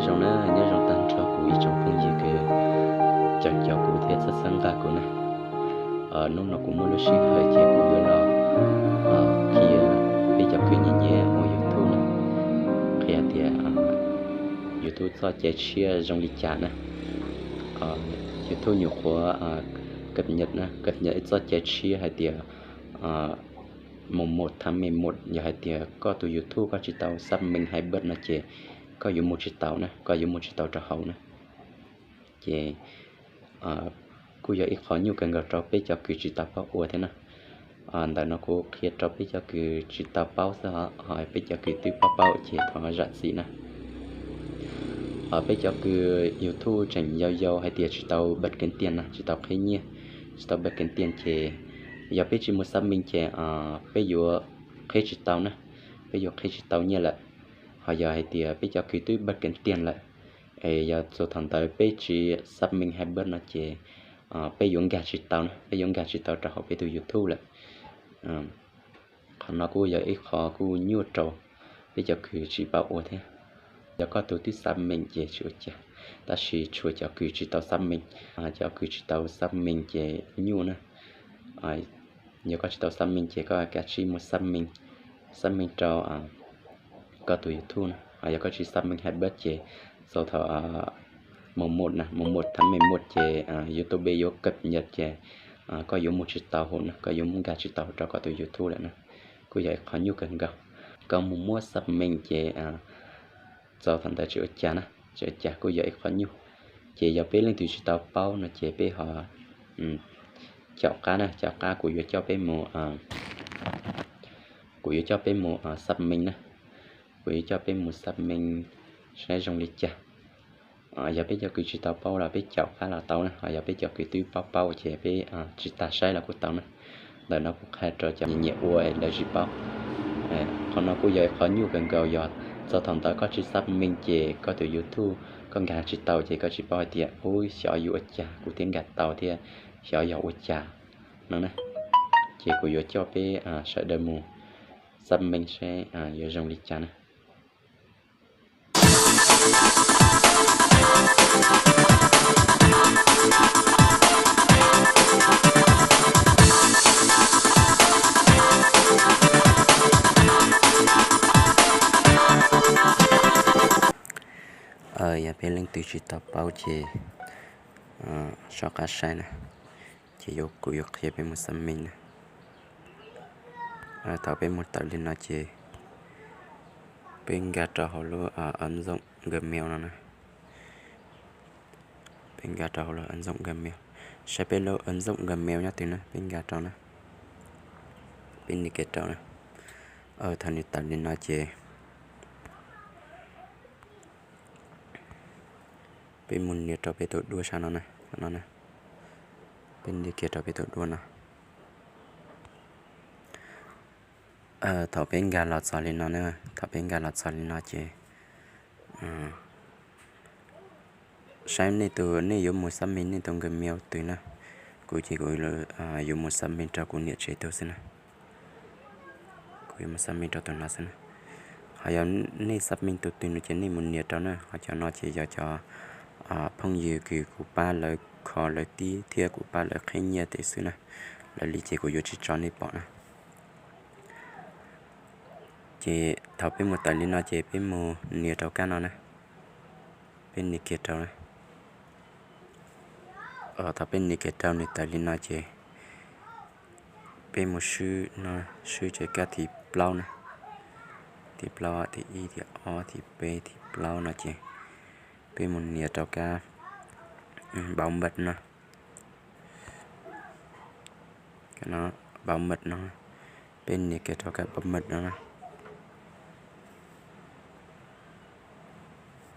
Zoo na, nyob zoo tag nrho kuv ib tsoom phooj ywg kws caum caum kuv thiab txhawb txhawb nqa kuv na. Hnub no kuv muaj lub sij hawm ces kuv yuav los qhia peb cov kws nyiam nyiam ua YouTube na, qhia tias YouTube txoj cai tshiab zoo li cas na. YouTube nyuam qhuav cập nhật na, cập nhật ib txoj cai tshiab hais tias mus một tháng mười một, yog hais tias koj tus YouTube koj tsis tau xác minh hai bước no ces koj yuav mus tsis tau na, koj yuav mus tsis tau rau hauv na. Ces kuj yog ib qho nyuaj kawg nkaus rau peb cov kws tsis tau paub ua thiab na. Ntawm no kuv qhia rau peb cov kws tsis tau paub xwb, ho peb cov kws twb paub paub ces thov zam txim na. Peb cov kws YouTube tseem yau yau hais tias tsis tau bật kiếm tiền na, tsis tau qhib nyiaj, tsis tau bật kiếm tiền ces yog peb tsis mus xác minh ces peb yuav qhib tsis tau na, peb yuav qhib tsis tau nyiaj lawm. Ho yog hais tias peb cov kws twb bật kiếm tiền lawm, es yog txog thaum ntawd peb tsis xác minh hai bước no ces peb yuav nkag tsis tau na, peb yuav nkag tsis tau rau hauv peb tus YouTube lawm. Qhov no kuj yog ib qho kuj nyuaj rau peb cov kws tsis paub ua thiab. Yog koj tus twb xác minh ces tsis ua cas, tab sis tshuav cov kws tsis tau xác minh, cov kws tsis tau xác minh ces nyuaj na. Yog koj tsis tau xác minh ces koj kav tsij mus xác minh, xác minh rau koj tus YouTube na. Yog koj tsis xác minh hai bước ces txog thaum mùng một na, mùng một tháng mười một ces YouTube yuav cập nhật ces koj yuav mus tsis tau hauv na, koj yuav mus nkag tsis tau rau koj tus YouTube lawm na. Kuj yog ib qho nyuaj kawg nkaus. Koj mus muab xác minh ces txog thaum ntawd tsis ua cas na, tsis ua cas, kuj yog ib qho nyuaj. Ces yog peb leej twg tsis tau paub no ces peb ho caum qab na, caum qab kuv yuav coj peb mus, kuv yuav coj peb mus xác minh na, kuv yuav coj peb mus xác minh saib zoo li cas. Yog peb cov kws tsis tau paub los peb caum qab los tau na, ho yog peb cov kws twb paub paub ces peb tsis tas saib los kuj tau na. Ntawm no kuv qhia rau cov nyiam nyiam ua lawv tsis paub. Qhov no kuj yog ib qho nyuaj kawg nkaus, yog txog thaum ntawd koj tsis xác minh ces koj tus YouTube koj nkag tsis tau ces koj tsis paub hais tias ub xyov yuav ua cas kuv thiaj nkag tau thiab, xyov yog ua cas no na. Ces kuv yuav coj peb sawv daws mus xác minh saib yuav zoo li cas na. Yog peb leej twg tsis tau paub ces soj qab saib na, ces kuv yuav qhia peb mus xác minh na. Thaum peb mus tawm li no ces peb nkag rau hauv lub ứng dụng Gmail no na. Peb nkag rau hauv lub ứng dụng Gmail, saib peb lub ứng dụng Gmail nyob twg na, peb nkag rau na. Peb nias kiag rau na. Thaum nws tawm li no ces peb mus nias rau peb tus duab sab no na, no na. Peb nias kiag rau peb tus duab no. Thaum peb nkag los txog li no na, thaum peb nkag los txog li no ces saib nej tus, nej yuav mus xác minh nej tus Gmail twg na. Kuv ces kuv yuav mus xác minh rau kuv niam tsev tus xwb na. Kuv yuav mus xác minh rau tus no xwb na. Ho yog nej xác minh tus twg no ces nej mus nias rau na. Ho cov no ces yog cov phooj ywg kws kuv pab lawv kho lawv tib thiab kuv pab lawv qhib nyiaj tej xwb na. Lawv li ces kuv yuav tsis tso nej pom na. Ces thaum peb mus tawm li no ces peb mus nias rau kab no na. Peb nias kiag rau na. Thaum peb nias kiag rau nws tawm li no ces peb mus swb no, swb tsev kab thib plaub na. Thib plaub, thib ib, thib ob, thib peb, thib plaub no ces peb mus nias rau kab bảo mật no. Kab no, bảo mật no, peb nias kiag rau kab bảo mật no na.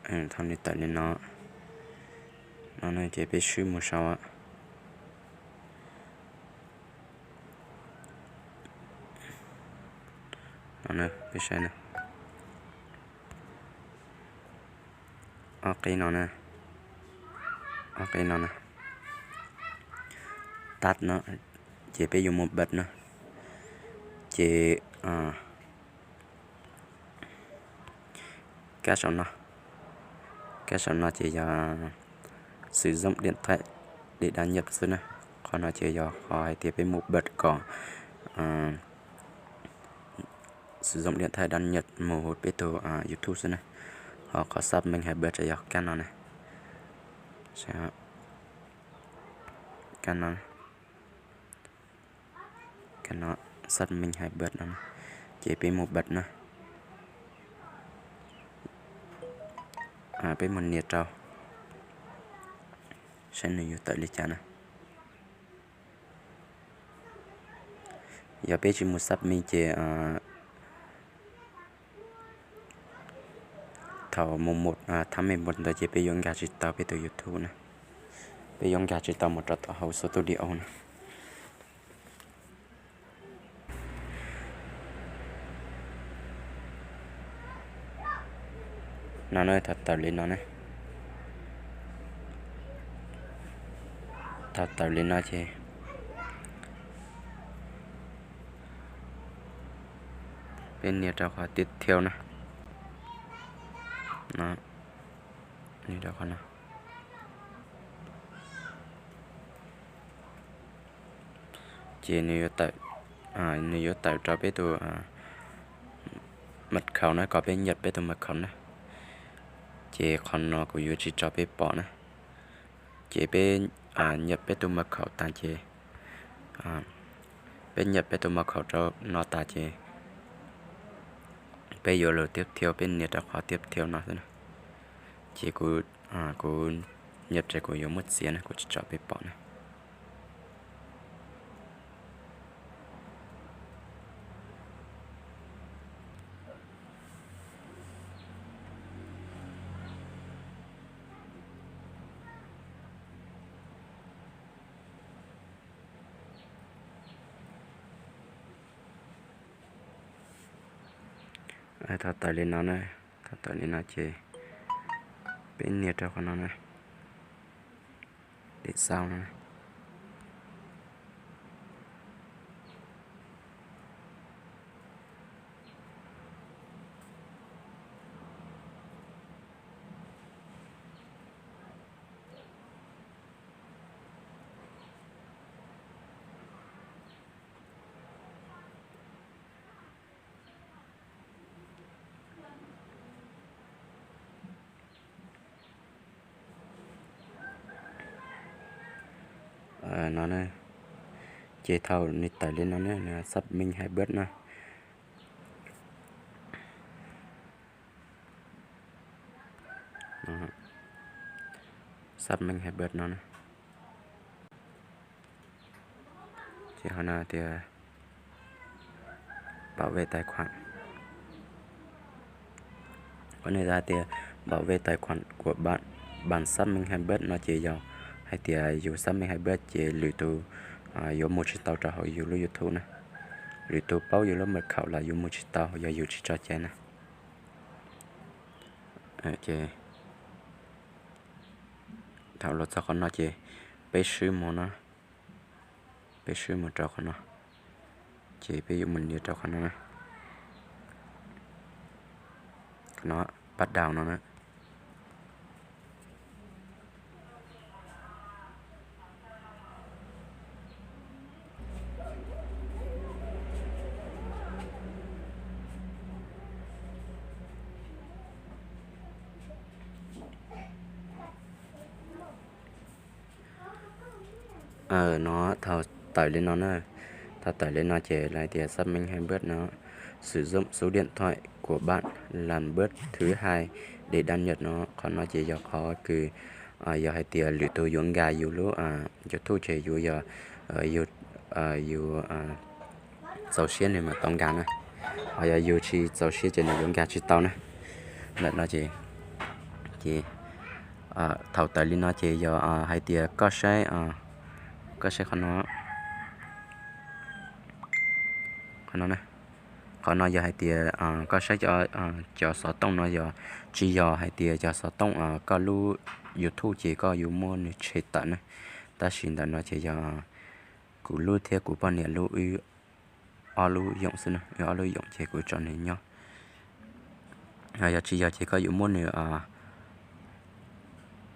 Thaum nws tawm li no, no ces peb swb mus sau. No peb saib na. Ob qib no na, ob qib no na, tắt no, ces peb yuav mus bật no, ces kab saum no, Kab saum no ces yog sử dụng điện thoại để đăng nhập xwb na. Qhov no ces yog qhov hais tias peb mus bật kom sử dụng điện thoại đăng nhập mus peb tug YouTube xwb na. Ho qhov xác minh hai bước ces yog kab no na. Kab no, xác minh hai bước no, ces peb mus bật na. Peb mus nias rau saib nws yuav tawm li cas na. Yog peb tsis mus xác minh ces thaum mus một tháng mười một ntawd ces peb yuav nkag tsis tau peb tus YouTube na. Peb yuav nkag tsis tau mus rau tom hauv Studio na. No na, thaum tawm li no na, thaum tawm li no ces peb nias rau qhov tiếp theo na. Nias rau qhov no. Ces nws yuav tawm rau peb tus mật khẩu na, kom peb nhập peb tus mật khẩu na. Ces qhov no kuv yuav tsis tso peb pom na. Ces peb nhập peb tus mật khẩu tas ces, peb nhập peb tus mật khẩu rau no tas ces peb yuav lwm tiếp theo, peb nias rau qhov tiếp theo no xwb na. Ces kuv, kuv nhập ces kuv yuav muab txiav na, kuv tsis tso peb pom na. Thaum tawm li no na, thaum tawm li no ces peb nias rau qhov no na, để sau no. No, ces thaum nws tawm li no na, xác minh hai bước no. Xác minh hai bước no. Ces qhov no tias bảo vệ tài khoản. Qhov no hais tias bảo vệ tài khoản của bạn bằng xác minh hai bước no ces yog hais tias yus xác minh hai bước ces lwm tus yuav mus tsis tau rau hauv yus lub YouTube na. Lwm tus paub yus lub mật khẩu los yuav mus tsis tau yog yus tsis tso cai na. Ces thaum los txog qhov no ces peb swb mus no, peb swb mus rau qhov no, ces peb yuav mus nias rau qhov no na. Qhov no, bắt đầu no na. No, thaum tawm li no na, thaum tawm li no ces lawv hais tias xác minh hai bước no, sử dụng số điện thoại của bạn làm bước thứ hai để đăng nhập no. Qhov no ces yog qhov kws yog hais tias lwm tus yuav nkag yus lub YouTube ces yus yog, yus, yus txaus siab nws mam tau nkag na, ho yog yus tsis txaus siab ces nws yuav nkag tsis tau na. Ntawm no ces, ces thaum tawm li no ces yog hais tias koj saib, koj saib qhov no, qhov no, qhov no yog hais tias koj saib cov xov tooj no yog tsis yog hais tias cov xov tooj koj lub YouTube ces koj yuav muab nws tshem tawm na. Tab sis ntawm no ces yog kuv lub thiab kuv poj niam lub, wb ob lub yoom xwb na, wb ob lub yoom ces kuv tso nws nyob. Yog tsis yog ces koj yuav muab nws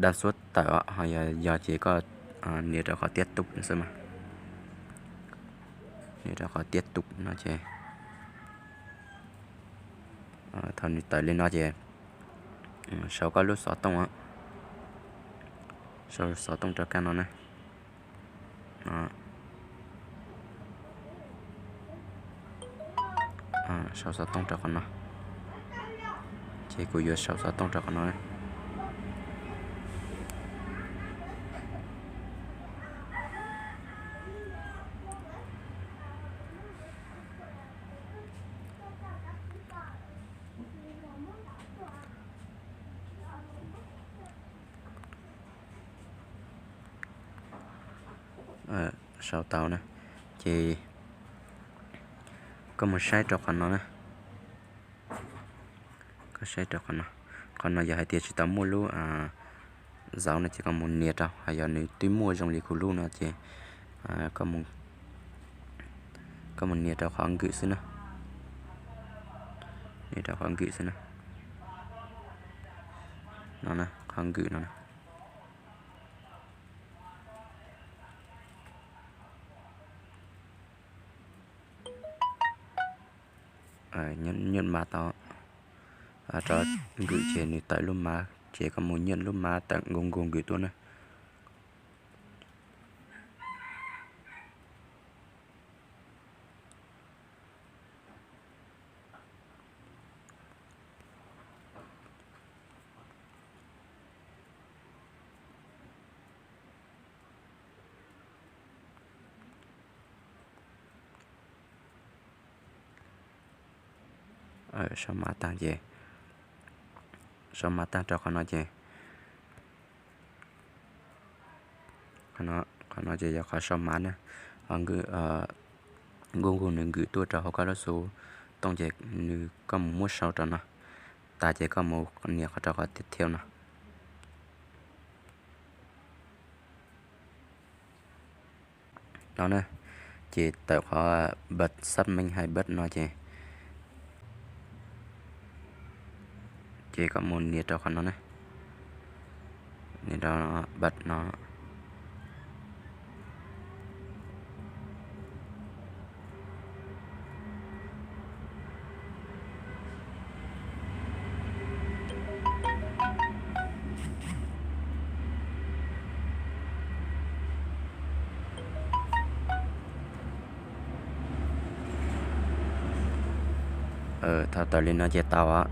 dab xuab tawm, ho yog yog ces koj nias rau qhov tiab tub xwb mas. Nias rau qhov tiab tub no ces thaum nws tawm li no ces sau koj lub xov tooj, sau xov tooj rau kab no na. Sau xov tooj rau qhov no. Ces kuv yuav sau xov tooj rau qhov no. Sau tau na, ces koj mus saib rau qhov no na. Koj saib rau qhov no, qhov no yog hais tias tsis tau muaj lub zauv no ces koj mus nias rau, ho yog nws twb muaj zoo li kuv lub no ces koj mus nias rau qhov nkwm xwb na. Nias rau qhov nkwm xwb na. No, qhov nkwm no. Nyuaj mas tau, rov nkwm ces nws tawm lub mab ces koj mus nyuaj lub mab tawm nkaus nkaus nkwm tuaj na. Sau mab tag ces, sau mab tag rau qhov no ces, qhov no ces yog qhov sau mab na. Nkaus nkaus nws nkwm tuaj rau hauv koj lub xov tooj ces nws, koj mus muab sau rau no tas ces koj mus nias qhov rau qhov tiab thiab no. No na, ces tawm qhov bật xác minh hai bước no ces, ces koj mus nias rau qhov no na. Nias rau bật no. Thaum tawm li no ces tau os.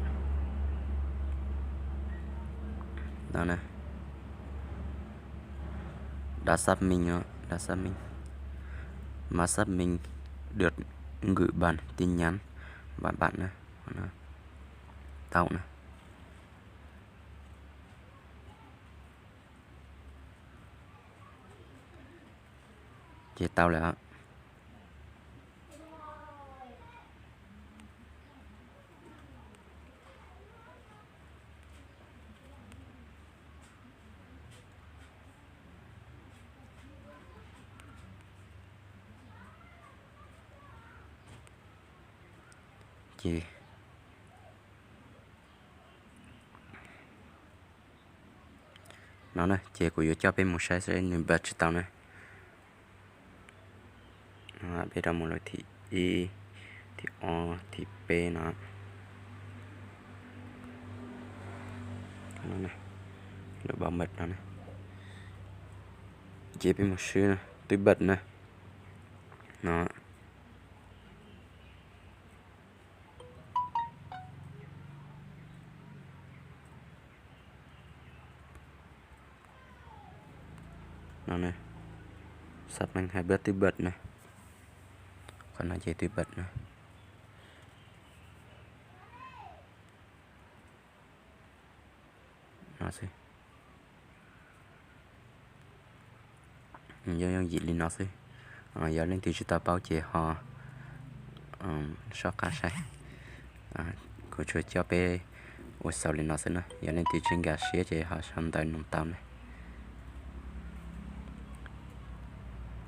Đã xác minh, đã xác minh. Mã xác minh được gửi bằng tin nhắn và bạn tau na. Ces tau lawm. Ces no na, ces kuv yuav coj peb mus saib seb nws bật tsis tau na. Peb rov mus lub thib ib, thib ob, thib peb no. Lub bảo mật no na. Ces peb mus swb na, twb bật na. No. No, xác minh hai bước twb bật na. Qhov no ces twb bật na. No xwb. Yooj yooj yim li no xwb. Yog leej twg tsis tau paub ces ho soj qab saib. Kuv tsuas coj peb ua xaus li no xwb na. Yog leej twg tsis nkag siab ces ho sau ntawv nug tau na.